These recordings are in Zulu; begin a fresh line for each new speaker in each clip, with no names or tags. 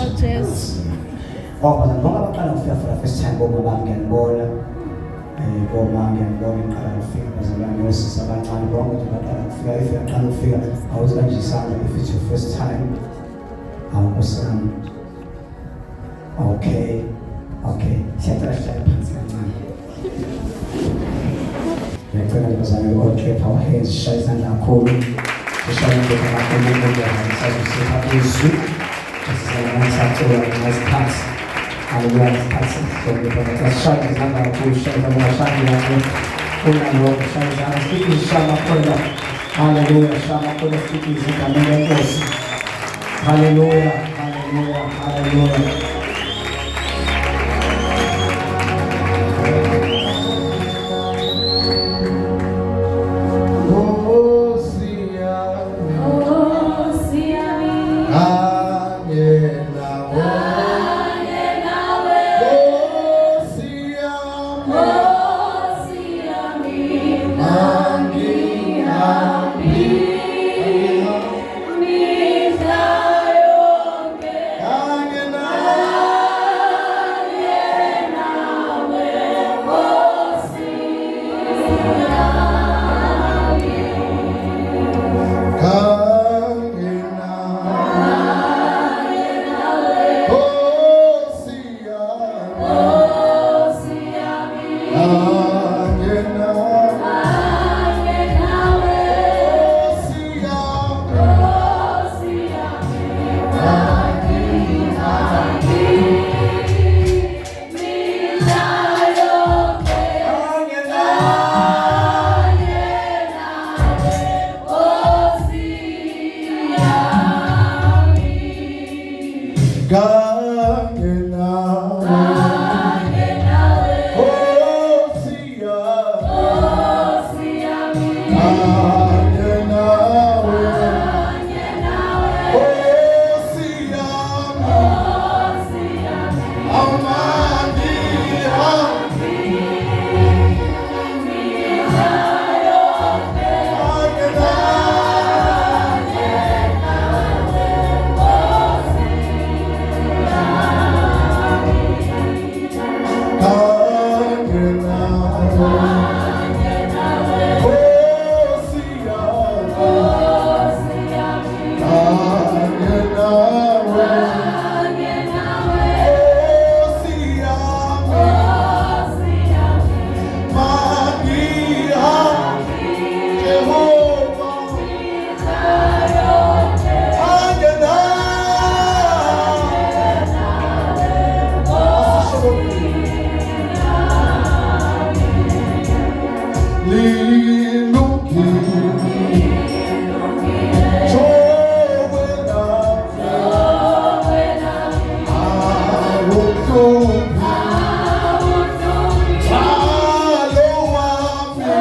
Oh Jesu. Oh bazalwane bonke abaqala ukufika for the first time boma bami ngiyanibona. Boma ngiyanibona ngiqala ukufika bazalwane osisi abancane bonke nje baqala ukufika if uyaqala ukufika awuzi kanje isandla if it's your first time. Awu Nkosi yami. Okay. Okay. Siyacela sihlale phansi kancane. Ngiyacela nje bazalwane all clap our hands shaya izandla kakhulu. Sishaya indoda kakhulu umuntu sazosipha izwi. Sizalwane sacula ngesikhathi. Haleluya isikhathi sokubona sishaya izandla kakhulu shaya izandla shaya izandla. Kunalokho shaya izandla sithi shaya amakhola. Haleluya shaya amakhola sithi egameni lenkosi. Haleluya haleluya haleluya.
Nkosi yami,
Nkosi yami,
kanye nawe.
kanye nawe.
Nkosi yami,
Nkosi yami,
mangihambi
mihla yonke.
kanye nawe.
Kanye nawe, Nkosi yami.
Kanye nawe.
Kanye nawe,
Nkosi yami,
Nkosi yami.
kanye nawe.
Kanye nawe,
Nkosi yami,
Nkosi yami, mangihambi mihla yonke.
kanye nawe.
Kanye nawe, Nkosi yami.
Kanye nawe.
Kanye nawe,
Nkosi yami,
Nkosi yami.
kanye nawe.
Kanye nawe,
Nkosi yami,
Nkosi yami.
amangihambi
Mihla yonke.
kanye nawe. Kanye nawe. Nkosi yami, kanye nawe. Nkosi yami, mangihambi Jehova, kanye nawe. Lilungile, jowena, awuhluphi, thwalo wami,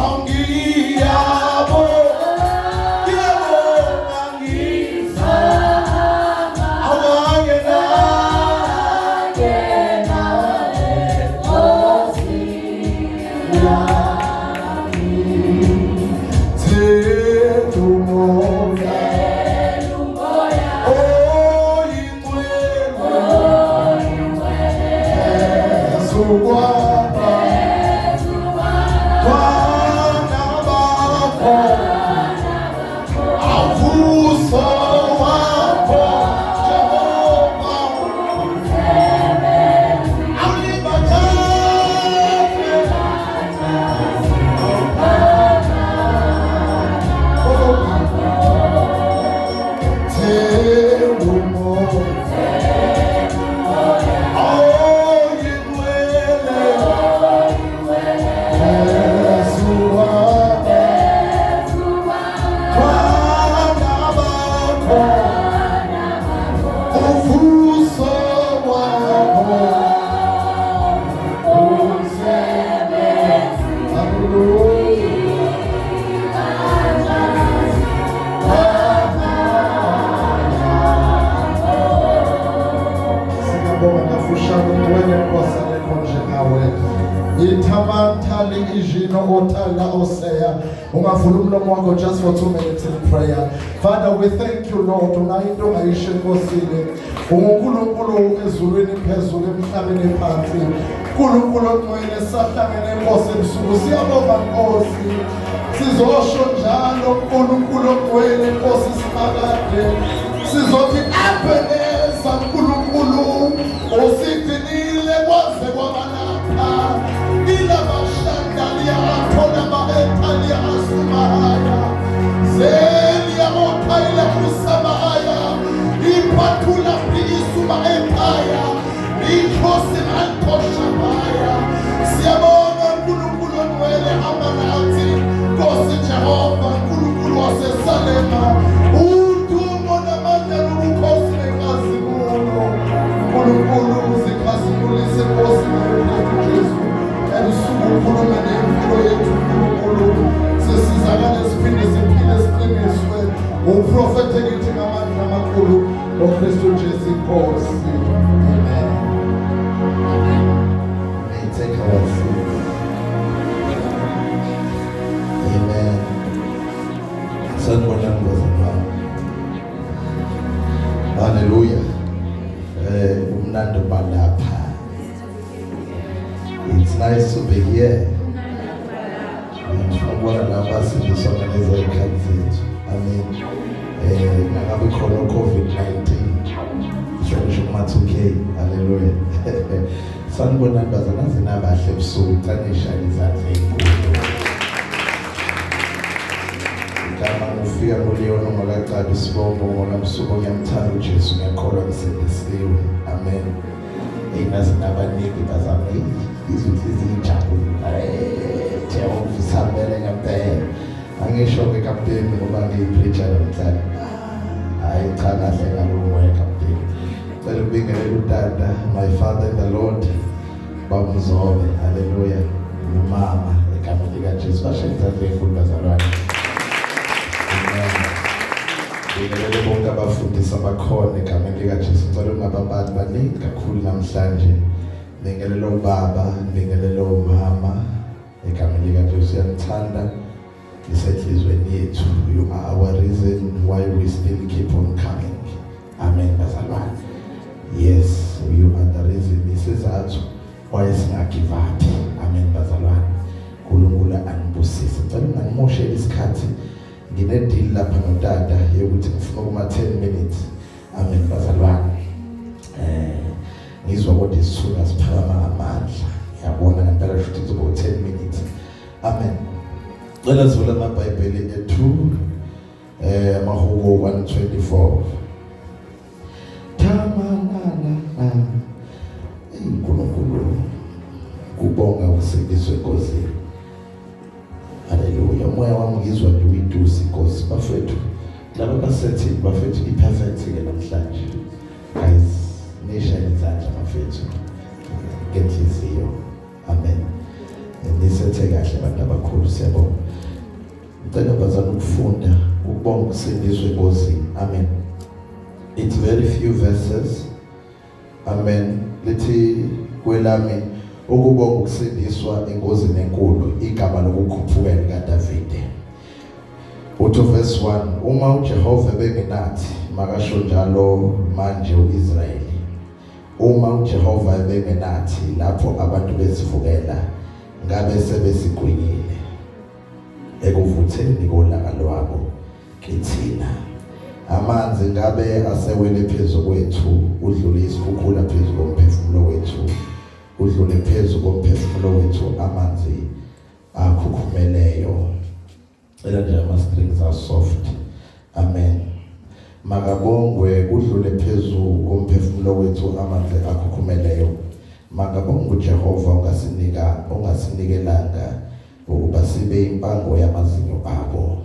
angiyabo, ngiyabona awanye Thetha umoya, oyingcwele, phezu kwabantwana bakho, awuvuso wakho, Jehova, awulibathathe. Thela umoya, oyingcwele, phezu kwabantwana bakho, uvuso wakho. Hallelujah. Singabonga kafushane ungcwele Nkosi alekho njengawe. Ithamantali ijino otala oseya. Ungavula umlomo wakho just for 2 minutes in prayer. Father, we thank you, Lord. Unayo into ongayisho enkosini. UnguNkulunkulu ezulwini phezulu, emhlabeni phansi. uNkulunkulu ongcwele, sahlangene Nkosi ebusuku. Siyabonga Nkosi. Sizosho njalo uNkulunkulu ongcwele Nkosi simakade. Sizothi Ebeneza uNkulunkulu usigcinile kwaze kwaba lapha. Ilabashanda liyathola ba-etalia asumahaya. Zelia otayila kusamahaya. Iphathula isuma ekhaya. Ikhosi antoshabaya. Siyabonga uNkulunkulu ongcwele hamba nathi. Nkosi Jehova uNkulunkulu waseSalema. Udumo namandla nobukhosi nenkazimulo. uNkulunkulu uzikhazimulise Nkosi ngayo Kristu Jesu. Ebusuku ukhulume nempilo yethu uNkulunkulu. Sisizakale siphinde siphile siqiniswe. Uprofethe kithi ngamandla amakhulu ngoKristu Jesu inkosi. Amen.
May take our seats. Amen. Sanibonani bazalwane. Hallelujah. Umnandi ukuba lapha. It's nice to be here. Ngifuna ukubona laba asindiswa ngalezo zikhathi zethu. Amen. Nangabe khona COVID-19. Ngisho kuma 2K. Hallelujah. Sanibonani bazalwane, nabahle ebusuku, canisha izandla ezinkulu. Igama ngufika kuLeon ungakacabi isibongo ngokamsuku, ngiyamthanda uJesu, ngiyakholwa ngisindisiwe. Amen. Eyinazi nabaningi bazame izinto ezijabule. Jehova usambele ngempela. Angisho ke kapteni ngoba ngiyipreacher namhlanje. Hayi cha, kahle ngalowo moya kapteni. Cela ukubingelela utata, my father in the Lord, Babumzobe. Hallelujah. Nomama egameni likaJesu. Bashaye izandla ezinkulu bazalwane. Amen. Bingelele bonke abafundisi abakhona egameni likaJesu. Ngicela ungababali, baningi kakhulu namhlanje. Bingelele ubaba, bingelele umama egameni likaJesu. Siyanithanda isenhlizweni yethu. You are our reason why we still keep on coming. Amen bazalwane. Yes, you are the reason, isizathu why singagive up. Amen bazalwane. uNkulunkulu anibusise. Ngicela unganimosheli isikhathi. Ngine deal lapha notata yokuthi ngifuna kuma 10 minutes. Amen bazalwane. Ngizwa kodwa isithunywa siphakama ngamandla. Ngiyabona ngempela ukuthi kuzoba 10 minutes. Amen. Cela sivule amaBhayibheli ethu amahubo 124. Thamanana. uNkulunkulu kubonga usindiswe enkosini. Haleluya. Umoya wami ngizwa nje uyitusi inkosi bafethu. Laba basethi bafethu i-perfect ke namhlanje. Guys, nishaye izandla bafethu ngenhliziyo. Amen. Nisethe kahle abantu abakhulu, siyabonga. Ngicela bazalwane ukufunda ukubonga ukusindiswa enkosini. Amen. It's very few verses. Amen. Lithi kwelami ukubonga ukusindiswa engozini enkulu, igama lokukhuphuka likaDavide. Uthi verse 1, uma uJehova ebengenathi, makasho njalo manje uIsrayeli. Uma uJehova ebengenathi lapho abantu besivukela, ngabe sebesigwinyile ekuvutheni kolaka lwabo kithina. Amanzi ngabe asewele phezu kwethu, udlule isikhukhula phezu komphefumulo wethu, udlule phezu komphefumulo wethu amanzi akhukhumeleyo. Cela nje ama strings are soft. Amen. Makabongwe, kudlule phezu komphefumulo wethu amanzi akhukhumeleyo. Makabongwe uJehova ongasinika ongasinikelanga ukuba sibe impango yamazinyo abo.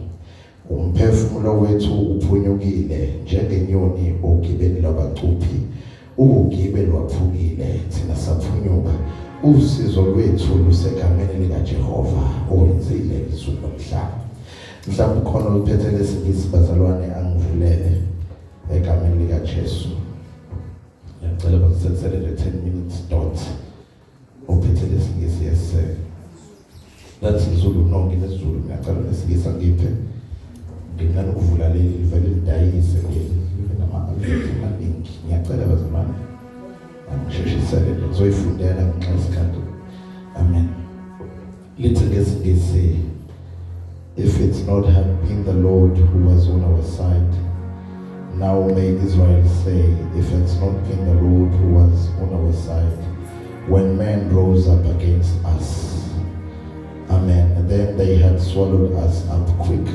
Umphefumulo wethu uphunyukile njengenyoni ogibeni lwabacuphi. Ugibe lwaphukile, thina saphunyuka. Usizo lwethu lusegameni likaJehova owenzile izulu nomhlaba. Mhlawumbe khona oluphethe lesingisi bazalwane, angivulele egameni likaJesu. Ngiyacela basetsele nje 10 minutes dot. Ophethe lesingisi, yes sir. That's Zulu. No, nginesiZulu mina. Ngiyacela nesilisa ngiphe. Ngingani ukuvula leli livele lidayise leli. Libe nama-advert amaningi. Ngiyacela bazalwane. Angisheshisele ngizoyifundela ngenxa yesikhathi. Amen. Lithi ngesiNgisi, if it's not had been the Lord who was on our side, now may Israel say, if it's not been the Lord who was on our side, when men rose up against us. Amen. And then they had swallowed us up quick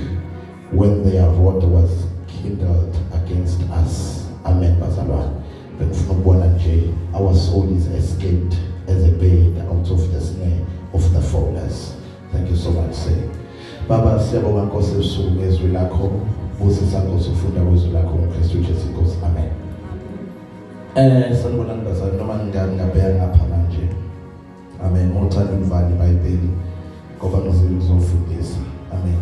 when their wrath was kindled against us. Amen. Bazalwane. Bengifuna ukubona nje our soul is escaped as a bird out of the snare of the fowlers. Thank you so much, sir. Baba, siyabonga Nkosi ebusuku ngezwi lakho. Busisa Nkosi ufunda kwezwi lakho ngoKristu Jesu Nkosi. Amen. Sanibonani bazali, noma ngingabheka ngapha manje. Amen. Ngothanda ukuvala iBhayibheli ngoba ngizile ukuzofundisa. Amen.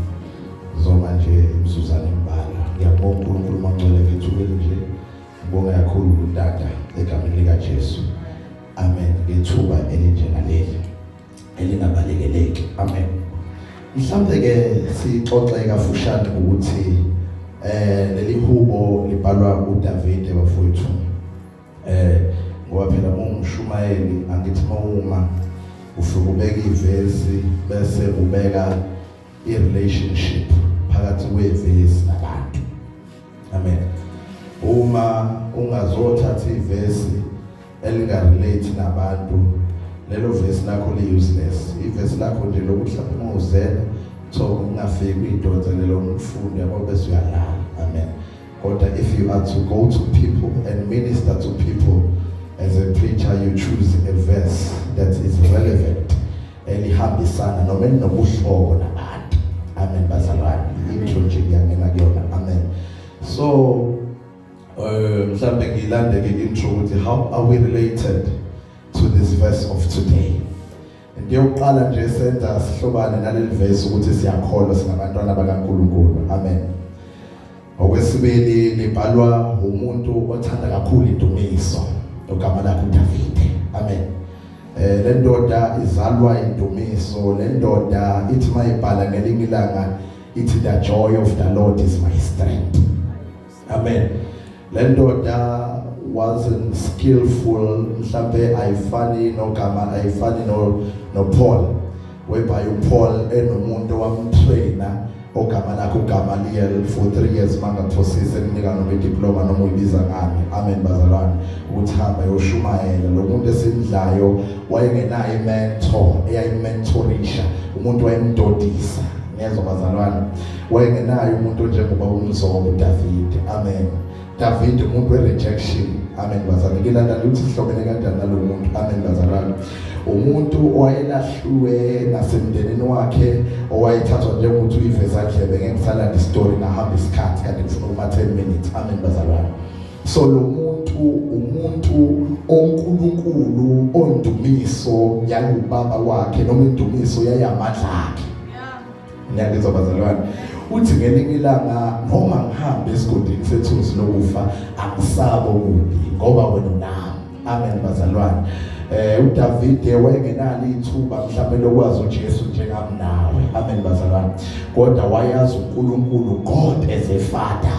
Zoma nje imizuzwana embalwa. Ngiyabonga uNkulunkulu mangcwele ngethuba nje. Ngibonga kakhulu kuTata egameni lika Jesu. Amen. Ngethuba elinjengaleli elingabalekeleki. Amen. Mhlambe ke sixoxe kafushane ukuthi leli hubo libhalwa uDavide bafowethu. Ngoba phela ungumshumayeli, angithi mawuma ufike ubeka ivesi bese ubeka i-relationship phakathi kwevesi nabantu. Amen. Uma ungazothatha ivesi elinga-relate nabantu, lelo vesi lakho li-useless. Ivesi lakho nje lokuthi mhlawumbe uma uzela so ungafiki kwindoda lelo umfundi yabo bese uyalala. Amen. Kodwa if you are to go to people and minister to people as a preacher, you choose a verse that is relevant, elihambisana noma elinobuhlobo nabantu. Amen bazalwane. Intro nje ngiyangena kuyona. Amen. So mhlambe ngilande ke intro ukuthi how are we related to this verse of today. Into yokuqala nje senza sihlobane naleli verse ukuthi siyakholwa singabantwana bakaNkulunkulu. Amen. Okwesibili, libhalwa umuntu othanda kakhulu indumiso, ogama lakhe uDavide. Amen. Le ndoda izalwa indumiso, le ndoda ithi mayibhala ngelinye ilanga ithi the joy of the Lord is my strength. Amen. Le ndoda wasn't skillful, mhlambe ayifani nogama, ayifani no Paul, whereby uPaul enomuntu owamtrainer ogama lakhe uGamaliel for 3 years, mangaphosise, emnika noma idiploma noma uyibiza ngani. Amen bazalwane. Ukuthi hamba yoshumayela. Lo muntu esimdlayo wayengenayo imentor eyayimentorisha, umuntu wayemdodisa. Ngiyezwa bazalwane, wayengenayo umuntu njengoba umzobo uDavid. Amen. David umuntu we-rejection. Amen bazalwane. Ngilanda ukuthi sihlobene kanjani nalo muntu. Amen bazalwane. Umuntu owayelahliwe nasemndenini wakhe, owayethathwa njengokuthi uyivezandlebe. Ngeke ngisalanda istory, ngahamba isikhathi kanti ngifuna uma 10 minutes. Amen bazalwane. So lo muntu umuntu oNkulunkulu ondumiso yayubaba wakhe, noma indumiso yayamandla akhe. Ngiyangizwa bazalwane. Uthi ngelinye ilanga, noma ngihambe esigodini sethunzi lokufa, angisabo kubi ngoba wena unami. Amen bazalwane. uDavide wayengenalo ithuba mhlawumbe lokwazi uJesu njengami nawe. Amen bazalwane. Kodwa wayazi uNkulunkulu, God as a father.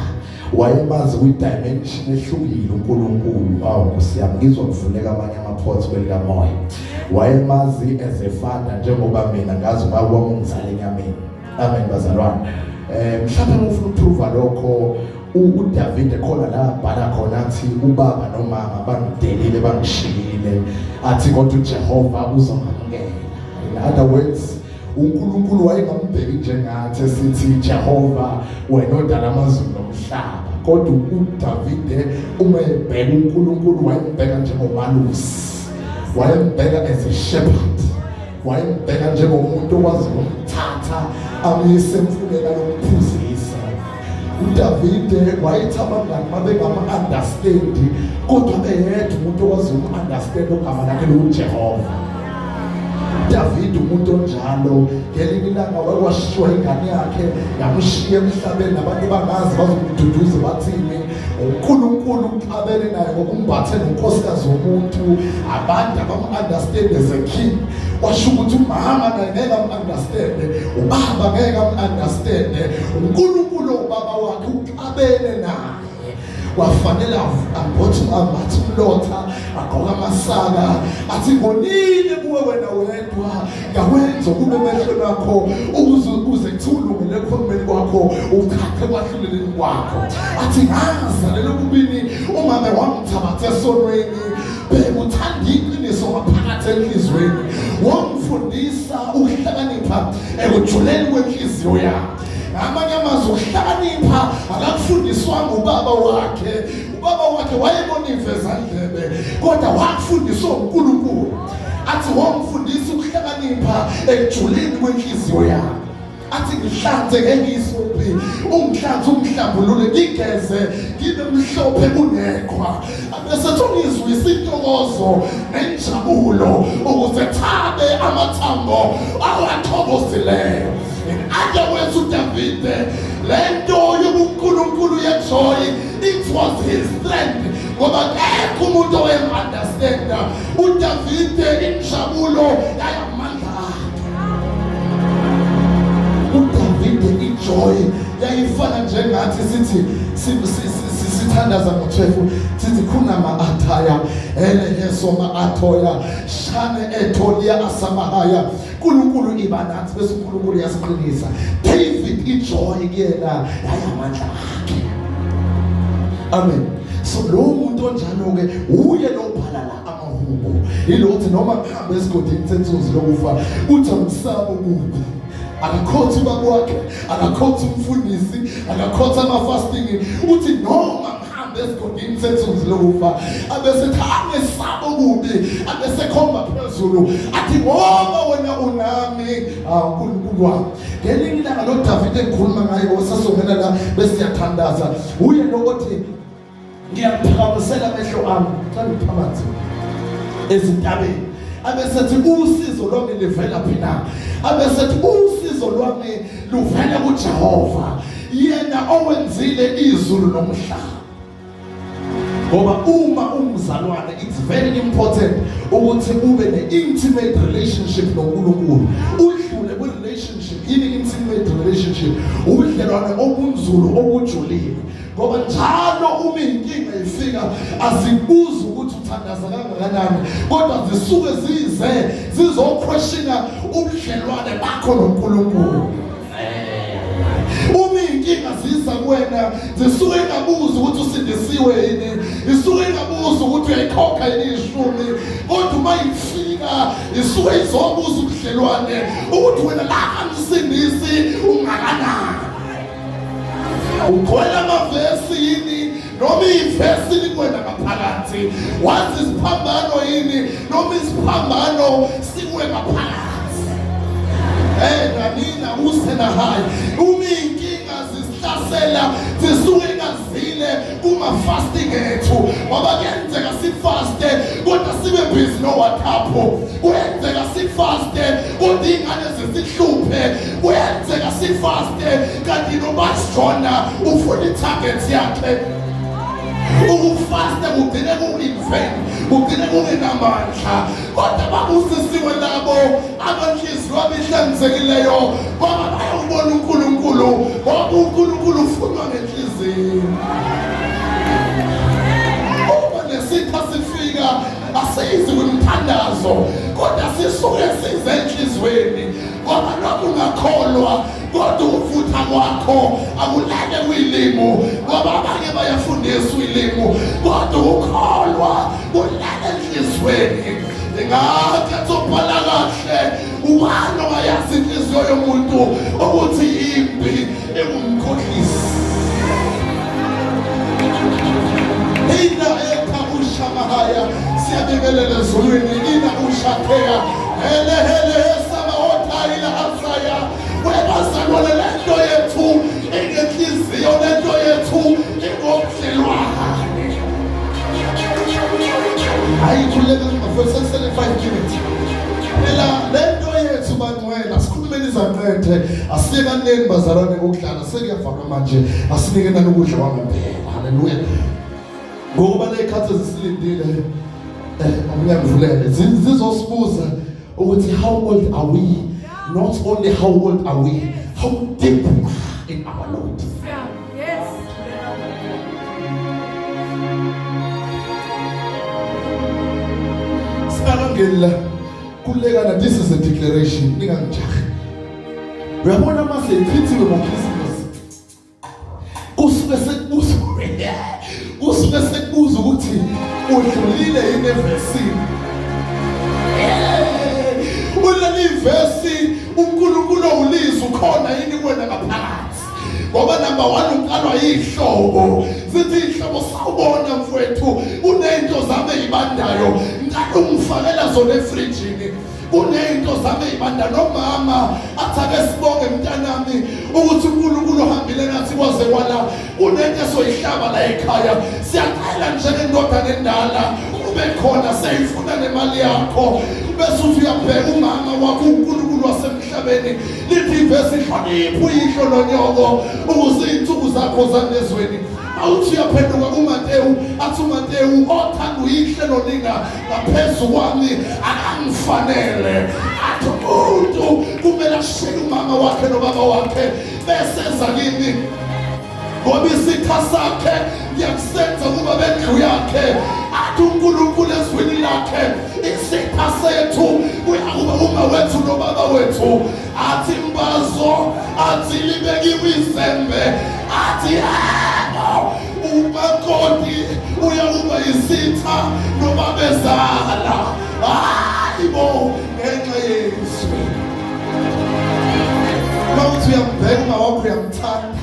Wayemazi kwi-dimension ehlukile uNkulunkulu. Awu Nkosi yami, ngizwa kuvuleka amanye ama-ports kwelikamoya. Wayemazi as a father njengoba mina ngazi ubaba wami ungizala enyameni. Amen bazalwane. Mhlawumbe ufuna ukuprova lokho, uDavid khona la abhala khona athi ubaba nomama bangidelile, bangishiyile, athi kodwa uJehova uzongamukela. In other words, uNkulunkulu wayengambheki njengathi sithi Jehova wena odala amazulu nomhlaba, kodwa uDavide uma ebheka uNkulunkulu wayembheka njengomalusi, wayembheka as a shepherd, wayembheka njengomuntu okwazi ukumthatha amyise emfuleni ayomphuzisa. uDavide wayethi abangani
David umuntu onjalo ngelinye ilanga wakwashiywa ingane yakhe yamshiya emhlabeni nabantu bangazi bazomduduza bathini uNkulunkulu uxabene naye ngokumbathe nonkosikazi womuntu abantu abam-understand as a king washo ukuthi umama naye ngeke am-understande ubaba ngeke am-understande uNkulunkulu ubaba wakhe uxabene naye kwafanele ambothe ambathe umlotha agqoke amasaka athi ngonile kuwe wena wedwa ngakwenza kube emehlweni akho ukuze uze kuthiwa ulungele ekukhulumeni kwakho uchache kwahluleleni kwakho athi ngazalela kubini umama wangithabatha esonweni bheka uthanda iqiniso ngaphakathi enhliziyweni wangifundisa ukuhlakanipha ekujuleni kwenhliziyo yakhe ngamanye amazwi ukuhlakanipha akakufundiswanga ubaba wakhe ubaba wakhe wayebona ivezandlebe kodwa wakufundiswa uNkulunkulu athi wamfundisa ukuhlakanipha ekujuleni kwenhliziyo yakhe athi ngihlanze ngengisuphi ungihlanze ungihlambulule ngigeze ngibe mhlophe kuneqhwa abese ungizwisa intokozo nenjabulo ukuze thabe amathambo awathokozileyo In other words, uDavide lento yobuNkulunkulu yejoy it was his strength ngoba kekho umuntu owayem-understanda uDavide injabulo yayamandla akhe uDavide ijoy yayifana njengathi sithi sithandaza ngo-12 sithi khuna ma-athaya ele yesoma athoya shane etholia asamahaya uNkulunkulu iba nathi bese uNkulunkulu uyasiqinisa David ijoy kuyena yayamandla akhe amen so lo muntu onjalo ke uye lo bhala la amahubo ilothi noma kuhambe esigodini sensuzi lokufa uthi angisaba ukubi akakhothi ubaba wakhe akakhothi umfundisi akakhothi ama-fasting uthi noma ngihambe esigodini sethunzi lokufa abesethi angesaba okubi abesekhomba phezulu athi ngoba wena unami uNkulunkulu wami ngelinye ilanga lo Davide engikhuluma ngaye osasongena la besiyathandaza uye lo othi ngiyaphakamisela amehlo ami xa ngiphamathe ezintabeni abesethi usizo lwami livela phi na abesethi usizo lwami luvela kuJehova yena owenzile izulu nomhlaba ngoba uma umzalwane it's very important ukuthi ube ne-intimate relationship noNkulunkulu udlule kwi-relationship yini intimate relationship ubudlelwane obunzulu obujulile ngoba njalo uma inkinga ifika azibuzi ukuthi uthandaza kangakanani kodwa zisuke zize zizoquestiona ubudlelwane bakho noNkulunkulu uma iy'nkinga ziza kuwena zisuke ingabuzi ukuthi usindisiwe yini isuke ingabuzi ukuthi uyayikhokha yini ishumi kodwa uma ifika isuke izobuza ubudlelwane ukuthi wena la kamsindisi ungakanani ugcwele amavesi yini noma ivesi likwena ngaphakathi wazi isiphambano yini noma isiphambano sikuwe ngaphakathi Eh nanina usenahayi uma inkinga zisihlasela zisuke ingazile kuma fasting ethu ngoba kuyenzeka sifaste kodwa sibe busy no WhatsApp kuyenzeka sifaste kodwa iy'ngane zisihluphe kuyenzeka sifaste kanti nobasjona ufuna i-target yakhe ukufasta kugcine ku-invain kugcine kungenamandla kodwa babusisiwe labo abanhliziyo abihlanzekileyo ngoba bayawubona uNkulunkulu ngoba uNkulunkulu ufunwa ngenhliziyo uma nesitha sifika asizi kwimthandazo kodwa sisuke size enhliziyweni ngoba lokhu ungakholwa kodwa ukuvutha kwakho akulale kwilimu ngoba abanye bayafundiswa ilimu kodwa ukukholwa kulale enhliziyweni ingakhetha ukubhala kahle ubani ongayazi inhliziyo yomuntu ukuthi imbi engumkhohlisi ina ekha ushamahaya siyabingelela ezulwini ina ushakhea hele hele samahothayila asaya webazalwane le nto yethu ingenhliziyo le nto yethu ingobudlelwane hayi khululeka bafowethu sekusele 5 minutes phela le Bazalwane ngokudlala sekuyavalwa manje, asinike nani ukudla kwangempela. Haleluya. Ngokuba lezikhathi ezisilindile umnyangivulele zizosibuza ukuthi how old are we? Not only how old are we, how deep we are in our Lord.
Yes.
Singakangeni la kulekana, this is a declaration, ningangijahi. Uyabona mase ichithiwe ngoKhisimusi, kusuke sekubuza, kusuke sekubuza ukuthi udlulile yini evesini. Uleli vesi uNkulunkulu awulizwa ukhona yini kuwena ngaphakathi, ngoba number 1 uqalwa yihlobo. Sithi ihlobo sawubona mfowethu, unento zami ezibandayo, ngicela ungifakela zona efrijini, kunento zami ezibanda. Nomama athi ake sibonge mntanami ukuthi uNkulunkulu uhambile nathi kwaze kwala, kunento esoyihlaba la ekhaya, siyacela njengendodana endala ube khona, seyifuna nemali yakho. Bese uthi uyabheka umama wakho uNkulunkulu wasemhlabeni, lithi ivesi hlonipha uyihlo nonyoko ukuze iy'nsuku zakho zandezweni. Awuthi uyaphenduka kuMatewu, athi uMatewu othanda uyihle nonina ngaphezu kwami akangifanele. Athi umuntu kumele ashiye umama wakhe nobaba wakhe bese eza kimi, ngoba isitha sakhe ngiyakusenza kuba bendlu yakhe. Athi uNkulunkulu ezwini lakhe isitha sethu kuyakuba uma wethu nobaba wethu. Athi imbazo, athi libekiwe izembe, athi yebo umakoti uyakuba isitha nobabezala. Hayi bo, ngenxa yezwi. Mawuthi uyambheka uma wakho uyamthanda,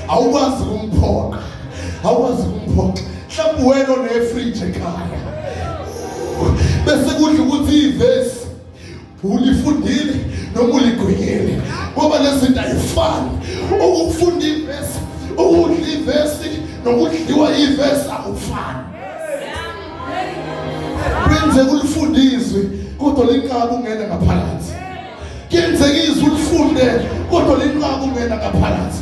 awukwazi ukumphoqa, awukwazi ukumphoqa. Mhlawumbe wena onefriji ekhaya, bese kudla ukuthi ivesi ulifundile noma uligwinyile, ngoba lezi zinto ayifani. Ukufunda ivesi, ukudla ivesi nokudliwa ivesi akufani. Kuyenzeka ulifunde izwi kodwa linqaba ungena ngaphakathi. Kuyenzeka izwi ulifunde kodwa linqaba ungena ngaphakathi,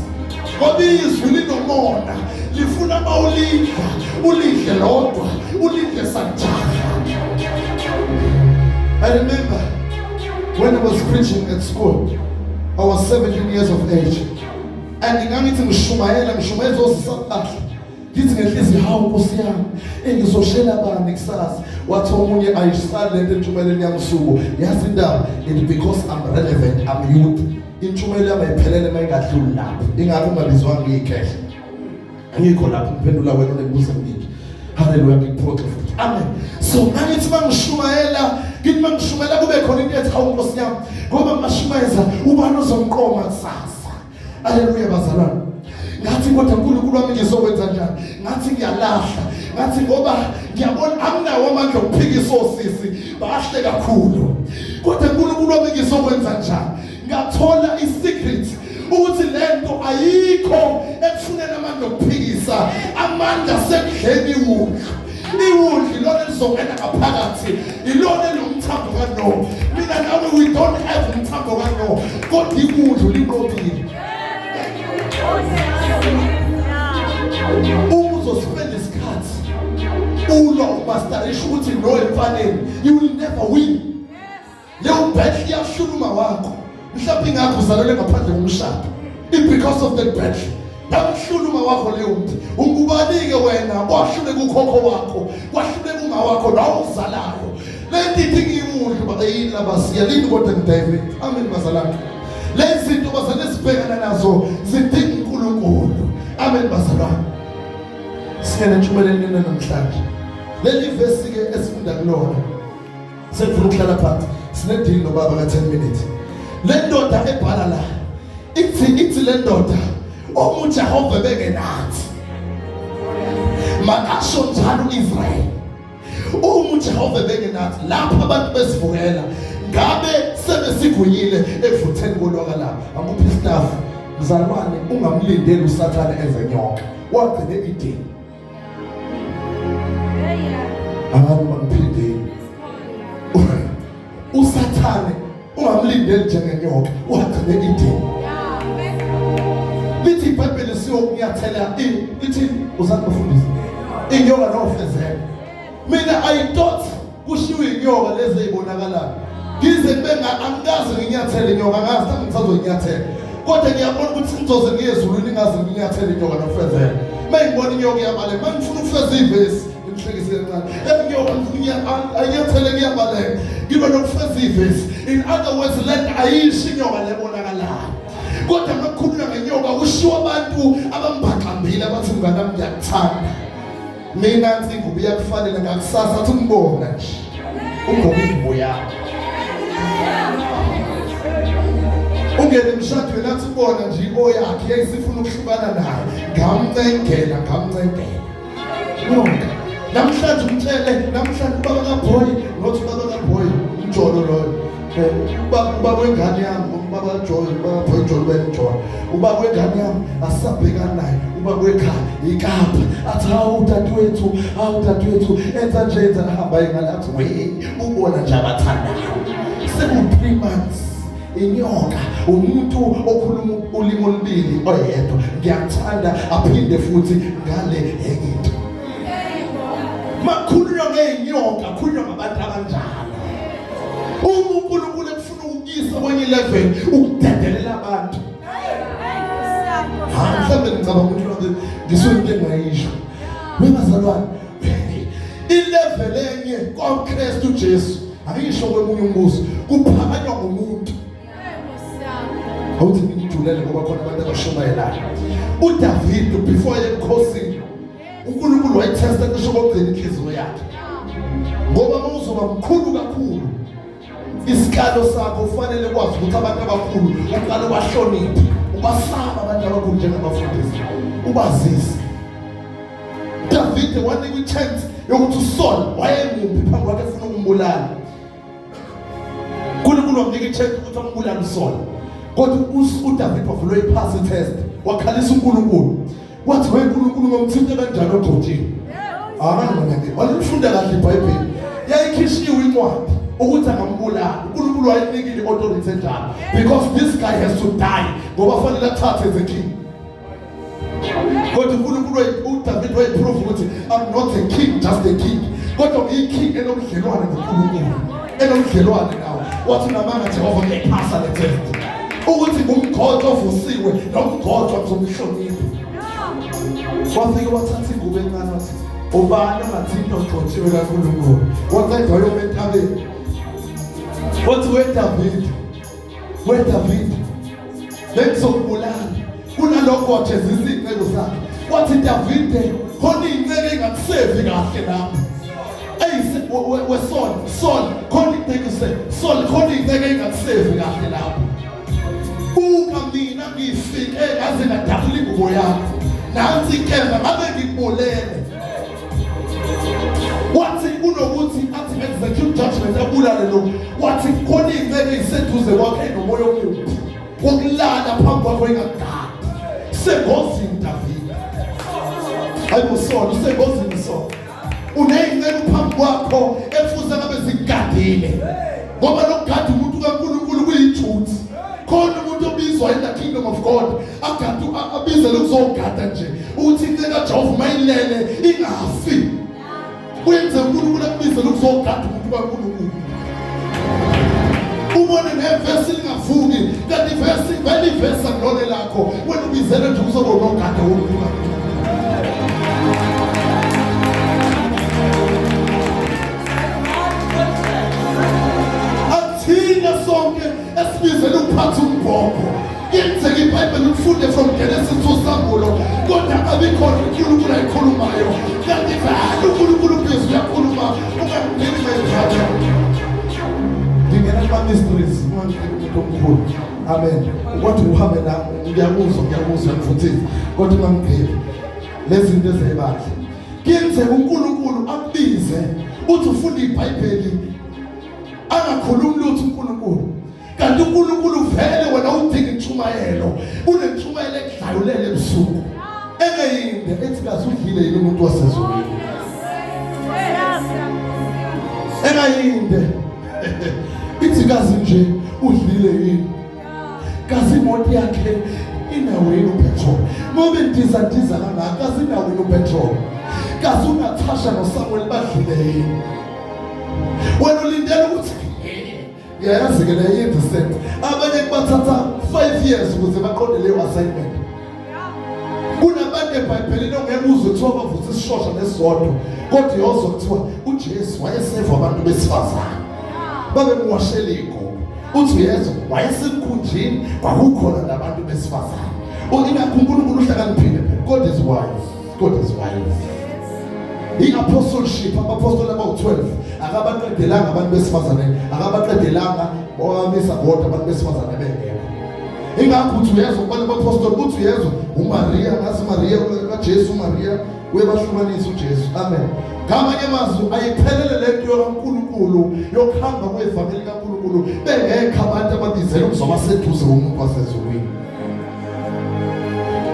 ngoba izwi linomona, lifuna mawulidla ulidle lodwa, ulidle sanjalo. I remember when I was preaching at school, I was 17 years of age, and ngangithi ngishumayela, ngishumayela zozisabahla, ngithi ngenhliziyo, hawu Nkosi yami, engizoshela bani kusasa? Wathi omunye ayisali lento entshumayeleni yami usuku, yazi indaba, it because I'm relevant, I'm youth. Intshumayelo yami ayiphelele uma ingadluli lapho, ingakho ungabizwanga ngiyikhehle, angikho lapho ngiphendula wena onemibuzo eminingi. Haleluya, ngikuphoxe futhi. Amen. So ngangithi mangishumayela, ngithi mangishumayela kube khona into ethi hawu Nkosi yami, ngoba ngishumayeza ubani ozomqoma kusasa? Haleluya bazalwane. Ngathi kodwa uNkulunkulu wami ngizokwenza njani? Ngathi ngiyalahla, ngathi ngoba ngiyabona anginawo amandla okuphikisa osisi, bahle kakhulu, kodwa uNkulunkulu wami ngizokwenza njani? Ngathola i-secret ukuthi lento ayikho ekufuneni amandla okuphikisa, amandla sekudleni iwundlu. Iwundlu ilona elizongena ngaphakathi, ilona elomthambo kaNoah. Mina nawe we don't have umthambo kaNoah, kodwa iwundlu linqobile. Uma uzospenda isikhathi ulwa umasterisha ukuthi no emfaneni, you will never win. Leyo battle iyahlula uma wakho, mhlawumbe ingakho uzalelwe ngaphandle komshado, it because of that battle. Yamhlula uma wakho leyo mntu. Ungubani-ke wena wahlule kukhokho wakho, wahlule kuma wakho nawe uzalayo? Le nto ithi ngiwundlu bayini labasiya lini kodwa ngiDavid. Amen bazalwane. Lezi zinto bazalwane sibhekana nazo zidinga uNkulunkulu. Amen bazalwane. Singene entshumeleni namhlanje. Leli vesi ke esifunda kulona, sengifuna ukuhlala phansi, sinedili nobaba ka 10 minutes. Le ndoda ebhala la ithi le ndoda, uma uJehova bengenathi, makasho njalo uIsrael, uma uJehova bengenathi lapha abantu besivukela, ngabe sebesigwinyile ekuvutheni kolwaka labo. Akuphi staff mzalwane, ungamlindeli uSathane ezenyoka, wagcine idini. Abantu bangiphindeni, uSathane ungamlindeli njengenyoka, wagcine idini. Usindisiwe ukunyathela ithi uzani bafundisi inyoka nofezela. Mina I thought kushiwo inyoka lezi ezibonakalayo. Ngize kube angikaze nginyathele inyoka, angazi nami ngisazoyinyathela. Kodwa ngiyabona ukuthi ngizoze ngiye ezulwini ngaze nginyathele inyoka nofezela. Mengibona inyoka iyabaleka, mangifuna ukufeza ivesi ngihlekise kancane. Inyoka ngifuna anyathele kuyabaleka. Ngibe nokufeza ivesi. In other words, lento ayisho inyoka lebonakalayo. Kodwa makukhulunywa ngenyoka kushiwo abantu abambaxambile abathi mngani wami ngiyakuthanda. Mina ngithi ingubo iyakufanele ngakusasa athi umbona nje. Ugqoke ingubo yakho. Ungene emshadweni athi ubona nje oyakhe yayisifuna ukuhlukana naye. Ngamncengela, ngamncengela. Nyoka. Namhlanje umtshele, namhlanje ubaba kaBoy, not ubaba kaBoy, umjolo loyo. Ubaba wengane yami, ubaba kaJoy, ubaba kaBoy Jolo benjolo. Ubaba wengane yami asabhekana naye, ubaba wekhaya iKapa. Athi hawu dadewethu, hawu dadewethu, enza nje enza hamba ingane athi we ubona nje abathandayo. Seku 3 months inyoka umuntu okhuluma ulimi olubili oyedwa ngiyakuthanda aphinde futhi ngale enye into makhulunywa ngeenyoka khulunywa ngabantu abanjalo uma uNkulunkulu ekufuna ukuyisa kwenye level ukudedelela abantu ha mhlawumbe ngicabanga ukuthi ngisuke into engayisho webazalwane ilevel enye kwaKristu Jesu angisho kwemunye umbuso kuphakanywa ngumuntu awuthi ngijulele ngoba khona abantu abashumayelayo uDavid before ebukhosini uNkulunkulu wayithesta cishe kokugcina inhliziyo yakhe ngoba uma uzoba mkhulu kakhulu isikalo sakho ufanele kwazi ukuthi abantu abakhulu uqale ubahloniphe ubasaba abantu abakhulu njengabafundisi ubazise Davide wanikwa i-chance yokuthi uSaul wayemuphi phambi kwakhe efuna ukumbulala uNkulunkulu wamnika i-chance ukuthi ambulale uSaul kodwa uDavid wavulwa iphasi test wakhalisa uNkulunkulu wathi we nkulunkulu ngomthinta kanjani ogcotshiwe akangonake walifunda kahle ibhayibheli yayikhishiwe incwadi ukuthi angambulala uNkulunkulu wayenikile i-authority enjalo because this guy has to die ngoba fanele athathe as a king kodwa uNkulunkulu uDavid wayeprove ukuthi I'm not a king just a king kodwa ngiyi-king enobudlelwane noNkulunkulu enobudlelwane nawe wathi namanga Jehova ngiyayiphasa le test ukuthi ngumgcotsho ovusiwe nomgcotsho ngizomhlonipha wafike wathatha ingubo encane wathi ubani ongathinta ogcotshiwe kaNkulunkulu waqeda wayoma entabeni wathi weDavid weDavid bengizokubulala kunalokho wajezisa iy'nceku zakhe wathi Davide khona iy'nceku engakusevi kahle lapho wesona Saul khona inceku se Saul khona inceku engakusevi kahle lapho buka mina ngifike ngaze ngadabula ingubo yakho nansi inkemba ngabe ngikubulele wathi kunokuthi athi execute judgment abulale lo wathi khona iy'nceku ey'seduze kwakhe nomoya omubi wokulala phambi kwakho ingakugadi sengozini Davide hayi bo Saul usengozini Saul uney'nceku phambi kwakho ekufuze ngabe zigadile ngoba lokugada umuntu kaNkulunkulu kuyijuthi khona umuntu obizwa in the kingdom of God agade abizele ukuzogada nje ukuthi inceku kaJehova uma ilele ingafi kuyenze uNkulunkulu akubizele ukuzogada umuntu kaNkulunkulu ubone nevesi lingavuki kanti ivesi vele ivesi akulona lakho wena ubizele nje uzoba unogada womuntu kaNkulunkulu athina sonke esibizele ukuphatha umbhobho kuyenzeka ibhayibheli ulifunde from Genesis to Sambulo kodwa abikhona uNkulunkulu ayikhulumayo kanti vele uNkulunkulu ubhizi uyakhuluma ungangeni mayithatha ngingena kuma-mysteries ungangeni umuntu omkhulu amen kodwa uhambe nami ngiyakuzwa ngiyakuzwa mfundisi kodwa ungangigqibi lezi zinto ezebandla kuyenzeka uNkulunkulu akubize uthi ufunda iBhayibheli angakhulumi lutho uNkulunkulu kanti uNkulunkulu vele wena udinga intshumayelo unentshumayelo ekudlayulele ebusuku engeyinde ethi kazi udlile yini umuntu wasezulwini engayinde ithi kazi nje udlile yini kazi imoto yakhe inawo yini upetrol upetrol ngoba indiza ndiza kangaka kazi nawo yini upetrol kazi uNatasha noSamuel badlile yini wena ulindele ukuthi ngiyayazi ke leyo indecent abanye kubathatha 5 years ukuze baqonde leyo assignment kunabantu ebhayibhelini ongeke uzwe kuthiwa bavutha isishosha nesisodwa kodwa uyozwa kuthiwa uJesu wayeseva abantu besifazane babemwashela iy'ngubo uthi uyezwa wayesemkhunjini kwakukhona nabantu besifazane ingakho uNkulunkulu uhlakaniphile phela God is wise God is wise i-apostleship abapostoli abawu-12 akabaqedelanga abantu besifazane akabaqedelanga bawamisa bodwa abantu besifazane bengekho ingakho uthi uyezwa kubona abapostoli uthi uyezwa uMaria ngazi uMaria kaJesu uMaria uyabahlukanisa uJesu amen ngamanye amazwi ayiphelele le nto kaNkulunkulu yokuhamba kwevangeli kaNkulunkulu bengekho abantu ababizela ukuzoba seduze komuntu wasezulwini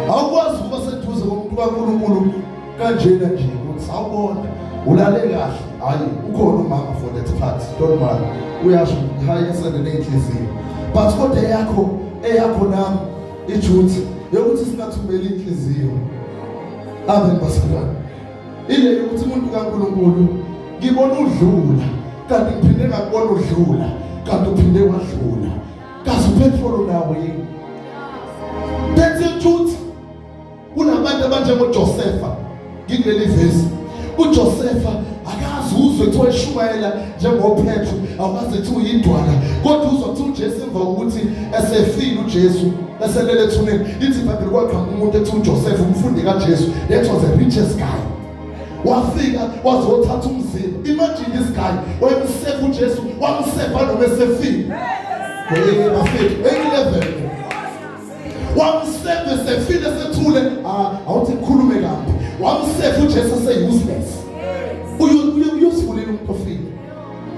awukwazi ukuba seduze komuntu kaNkulunkulu kanjena nje ukuthi sawubona ulale kahle hayi ukhona umama for that part don't worry uyasho hayi esende nenhliziyo but kodwa eyakho eyakho nami ijuthi yokuthi singathumeli inhliziyo amen bazalwane ile yokuthi umuntu kaNkulunkulu ngibona udlula kanti ngiphinde ngakubona udlula kanti uphinde wadlula kazi upetrol unawo yini that's the truth Kunabantu abanjengoJosefa ngikuleli vesi. UJosefa akazi uzwe kuthiwa eshumayela njengoPetru, awukaze kuthiwa uyidwala, kodwa uzwa kuthiwa uJesu emva kokuthi esefile uJesu eselele ethuneni, lithi iBhayibheli kwaqhamuka umuntu ethi uJosefa umfundi kaJesu, that was the richest guy. Wafika wazothatha umzimba. Imagine this guy wayemsefa uJesu, wamsefa noma esefile. Hey bafethu, enye level. Wamseva esefile sethule ah, awuthi ngikhulume kambi wamseva uJesu ese-useless useful yini umuntu ofile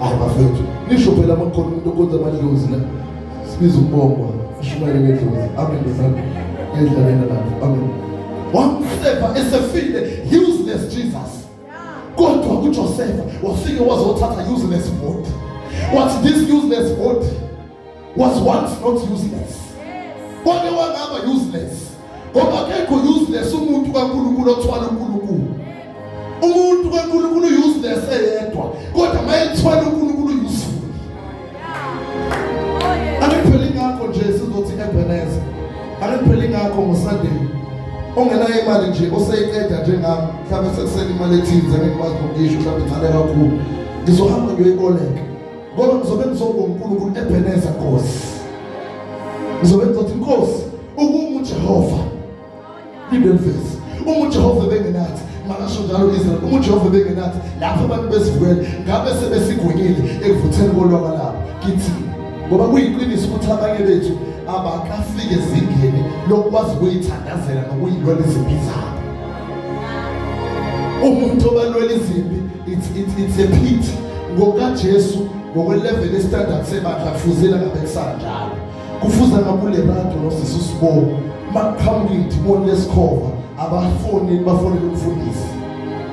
hayi bafethu nisho phela uma kukhona umuntu okhonza amadlozi la sibiza ukubongwa ashumayele ngedlozi amen ndodana ngedlalela lapho amen wamseva esefile useless Jesus kodwa uJosefa wafike wazothatha useless body wathi this useless body was once not useless kwake wangaba useless ngoba akekho useless umuntu kaNkulunkulu othwala uNkulunkulu umuntu kaNkulunkulu useless eyedwa kodwa mayethwala uNkulunkulu useful Angipheli ngakho nje sizothi Ebenezer angipheli ngakho ngoSunday ongenayo imali nje oseyiqeda njengami mhlawumbe sekusele imali ethize ngikwazi ukuyisho mhlawumbe incane kakhulu ngizohamba ngiyoyiboleka ngoba ngizobe ngizobonga uNkulunkulu Ebenezer Nkosi ngizobe ngizothi Nkosi ukungu Jehova libelivesi uma uJehova bengenathi makasho njalo Israel uma uJehova bengenathi lapho abantu besivukele ngabe sebesigwinyile ekuvutheni kolwaka labo kithi ngoba kuyiqiniso ukuthi abanye bethu abakafike ezingeni lokwazi ukuyithandazela nokuyilwela izimpi zabo umuntu obalwela izimpi it's, it's, it's a pity ngokaJesu ngokwelevel estandard sebandla kufuzela ngabe kusanjalo kufuza ngakulerato nosisi uSibo makuqhamuka idimoni lesikhova abafoni bafonele umfundisi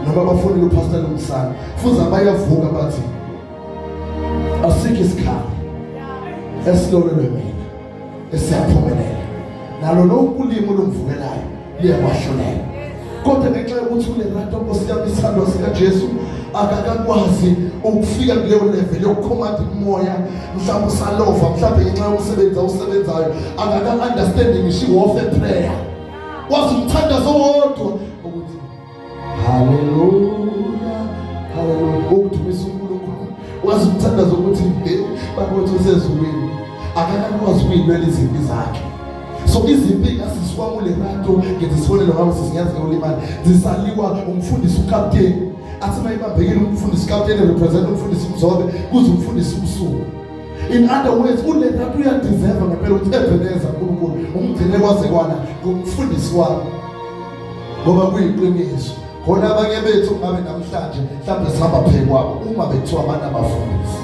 noma bafonele upastor Lungisana fuza bayavuka bathi asikho isikhali esilolelwe mina esiyaphumelela nalo lonke ulimi olumvukelayo liyakwahlulela kodwa ngenxa yokuthi uLerato Nkosi yami isithandwa sikaJesu akakakwazi ukufika kuleyo level yokukhomanda umoya mhlawumbe usalova mhlawumbe ngenxa yomsebenzi awusebenzayo akaka-understandi ngisho i-warfare prayer wazi umthandazo wodwa ukuthi haleluya haleluya ukudumisa uNkulunkulu wazi umthandazo ukuthi bakwethu usezulwini akakakwazi ukuyilwela izimpi zakhe so izimpi ngasisikwamule rato ngenza isibonelo ngabo sisinyazi ulimali zisaliwa umfundisi ukapteni athi mayibambekile umfundisi ukapteni represent umfundisi umzobe kuze umfundisi umsuku in other words uLerato uyadeserve ngempela ukuthi Ebenezer uNkulunkulu umgcine kwaze kwana ngumfundisi wami ngoba kuyiqiniso khona abanye bethu ngabe namhlanje mhlawumbe sihamba phekwabo uma bekuthiwa banabafundisi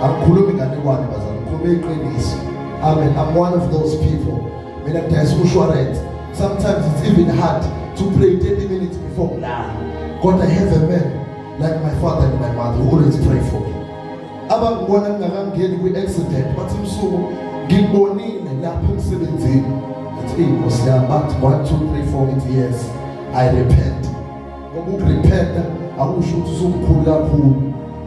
angikhulumi nganekwane bazalwane ngikhuluma iqiniso amen i'm one of those people mina ngidayisa umshwarense sometimes it's even hard to pray 30 minutes before ngilala kodwa i have a man like my father and my mother who always pray for me abangibona ngingakangeni kwi-accident bathi msuku ngikubonile lapha emsebenzini Ngithi inkosi yami, bathi 1 2 3 4, ngithi yes, I repent. Ngoba ukurepenta akusho ukuthi usumkhulu kakhulu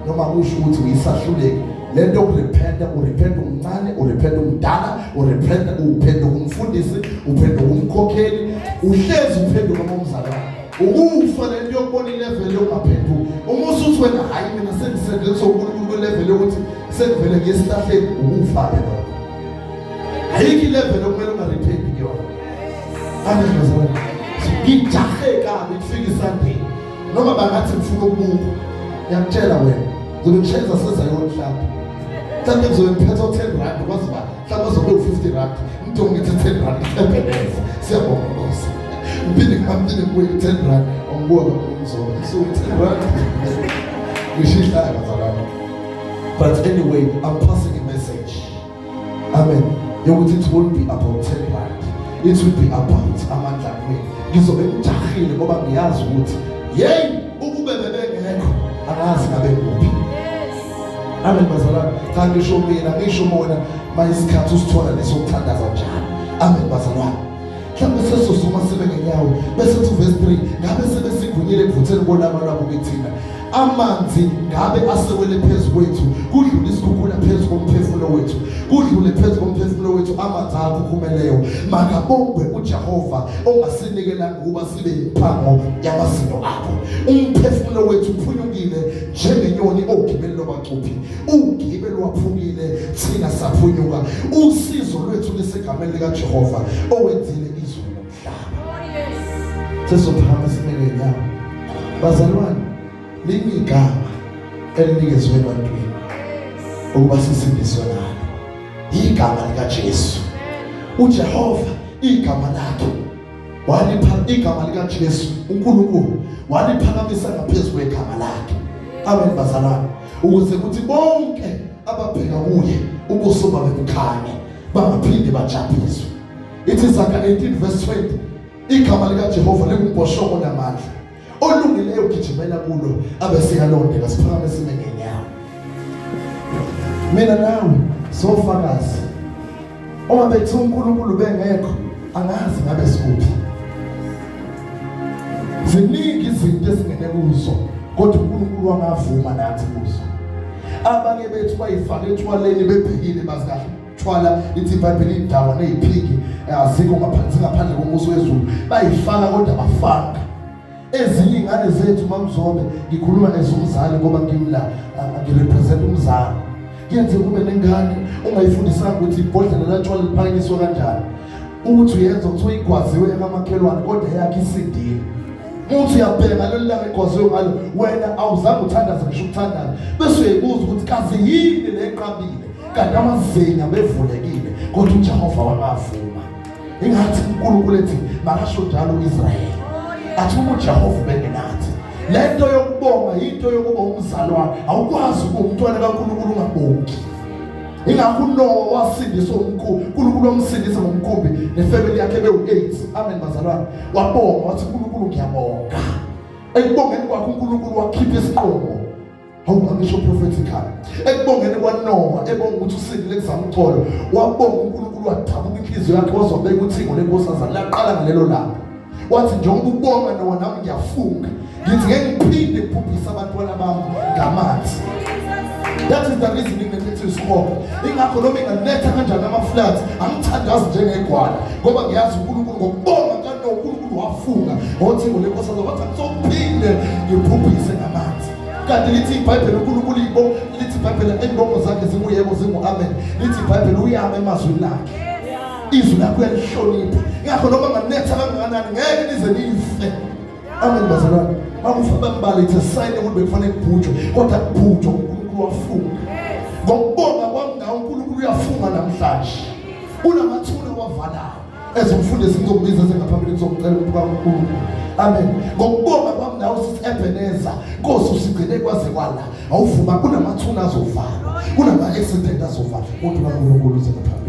noma kusho ukuthi uyisahluleki. Lento yokurepenta, urepenta umncane, urepenta umdala, urepenta uphenduka umfundisi, uphenduka umkhokheli, uhlezi uphenduka umzalwane. Ukufa lento yokubona ilevel yokungaphenduki. Uma usuthi wena hayi mina sengisendele uNkulunkulu kwilevel yokuthi sengivele ngiyesihlahleni, ukufa ke lokho. Ayikho ilevel okumele ungarependi kuyona. Amen bazalwane. Ngijahe kabi kufika iSunday. Noma bangathi ngifuna ukubuka. Ngiyakutshela wena. Ngizobe ngishayeza sezayona mhlawumbe. Mhlawumbe ngizobe ngiphethe u-10 rand kwazi ba mhlawumbe uzobe u-50 rand. Ngidonge ngithi 10 rand epheneza. Siyabonga Nkosi. Ngiphinde ngiphinde ngibuye 10 rand. Angibuka ngizobe ngisuke 10 rand. Ngishihlaya bazalwane. But anyway, I'm passing a message. Amen. Yokuthi it won't be about 10 rand. It will be about amandla kwenu. Ngizobe ngijahile ngoba ngiyazi ukuthi yey ukube bebengekho angazi ngabe kuphi. Amen bazalwane. Cha ngisho mina ngisho mona mayisikhathi usithola lesokuthandaza njalo. Amen bazalwane. Mhlawumbe sesosuma sibe ngenyawo bese kuthi verse 3 ngabe sebesigwinyile ekuvutheni kolaka lwabo kithina. Amanzi ngabe asewele phezu kwethu, kudlule isikhukhula phezu komphefumulo wethu, kudlule phezu komphefumulo wethu amanzi akhukhumeleyo. Makabongwe uJehova ongasinikela ukuba sibe yimpango yamazinyo akho. Umphefumulo wethu uphunyukile njengenyoni ogibeni lwabacuphi, ugibe lwaphukile, thina saphunyuka. Usizo lwethu lisegameni likaJehova owenzile izulu nomhlaba. Sesophakama simele nyawo. Bazalwane, linye igama elinikezwe ebantwini ukuba sisindiswe ngalo, igama likaJesu. uJehova igama lakhe walipha, igama likaJesu uNkulunkulu waliphakamisa ngaphezu kwegama lakhe. Amen bazalwane, ukuze kuthi bonke ababheka kuye ubuso babe bukhanye, bangaphinde bajabhiswe. Ithi Zaga 18 verse 20, igama likaJehova lingumbhoshongo onamandla, olungileyo ugijimela kulo abeseyalondeka. Siphakame sime ngenyawo. Mina nawe sofakazi, uma bethi uNkulunkulu bengekho angazi ngabe sikuphi. Ziningi izinto esingene kuzo kodwa uNkulunkulu wangavuma nathi kuzo. Abanye bethu bayifake etshwaleni bebhekile bazi kahle thwala, ithi iBhayibheli idawa neziphiki azikho ngaphansi ngaphandle kombuso wezulu, bayifaka kodwa bafaka ezinye ingane zethu. Mamzobe, ngikhuluma ezumzali ngoba ngimla ngirepresent umzali. Kuyenze kube nengane ungayifundisanga ukuthi ibhodlela latshwala liphakanyiswa kanjani, ukuthi uyenza kuthiwa igwaziwe yakamakhelwane kodwa eyakhe isindile. Uthi uyabheka leli langa igwaziwe ngalo, wena awuzange uthandaze ngisho ukuthandaza, bese uyayibuza ukuthi kazi yini le eqabile, kanti amazinga bevulekile kodwa uJehova wangavuma. Ingathi uNkulunkulu ethi makasho njalo uIsrayeli, athi uma uJehova bengenathi. Lento yokubonga into yokuba umzalwane, awukwazi ukuba umntwana kaNkulunkulu ungabongi. Ingakho uNowa wasindiswa umkhumbi, uNkulunkulu wamsindisa ngomkhumbi nefamily yakhe bewu8. Amen bazalwane. Wabonga wathi uNkulunkulu ngiyabonga. Ekubongeni kwakhe uNkulunkulu wakhipha isiqongo. Hawu, angisho prophetical. Ekubongeni kwaNowa, ebonga ukuthi usindile kuzamcolo, wabonga uNkulunkulu wadabuka inhliziyo yakhe wazobeka uthingo lenkosazana laqala ngalelo langa. Wathi njengoba ubonga Nowa, nami ngiyafunga ngithi ngeke ngiphinde ngibhubhise abantwana bami ngamanzi. That is the reason nginethe isikhokho. Ingakho noma inganetha kanjani ama-floods, angithandazi njengegwala ngoba ngiyazi uNkulunkulu ngokubonga kaNowa uNkulunkulu wafunga ngothingo lenkosazana wathi angisophinde ngibhubhise ngamanzi. Kanti lithi iBhayibheli uNkulunkulu ibo lithi iBhayibheli imbongo zakhe zinguyebo zingu-amen. Lithi iBhayibheli uyama emazwini lakhe. Izwi lakho uyalihlonipha. Ingakho noma nganetha kangakanani ngeke nize nife. Amen bazalwane. Makufa bambala, it's a sign ukuthi bekufanele kubhujwe, kodwa kubhujwa uNkulunkulu wafunga. Ngokubonga kwami nawe uNkulunkulu uyafunga namhlanje. Kunamathuna wavalayo. Ezomfundisi ngizombiza sengaphambili, ngizomcela umuntu kaNkulunkulu. Amen. Ngokubonga kwami nawe sithi Ebeneza, Nkosi usigcine kwaze kwala. Awuvuma kunamathuna azovalwa, kunama accident azovalwa. Kodwa uNkulunkulu uze ngaphambili.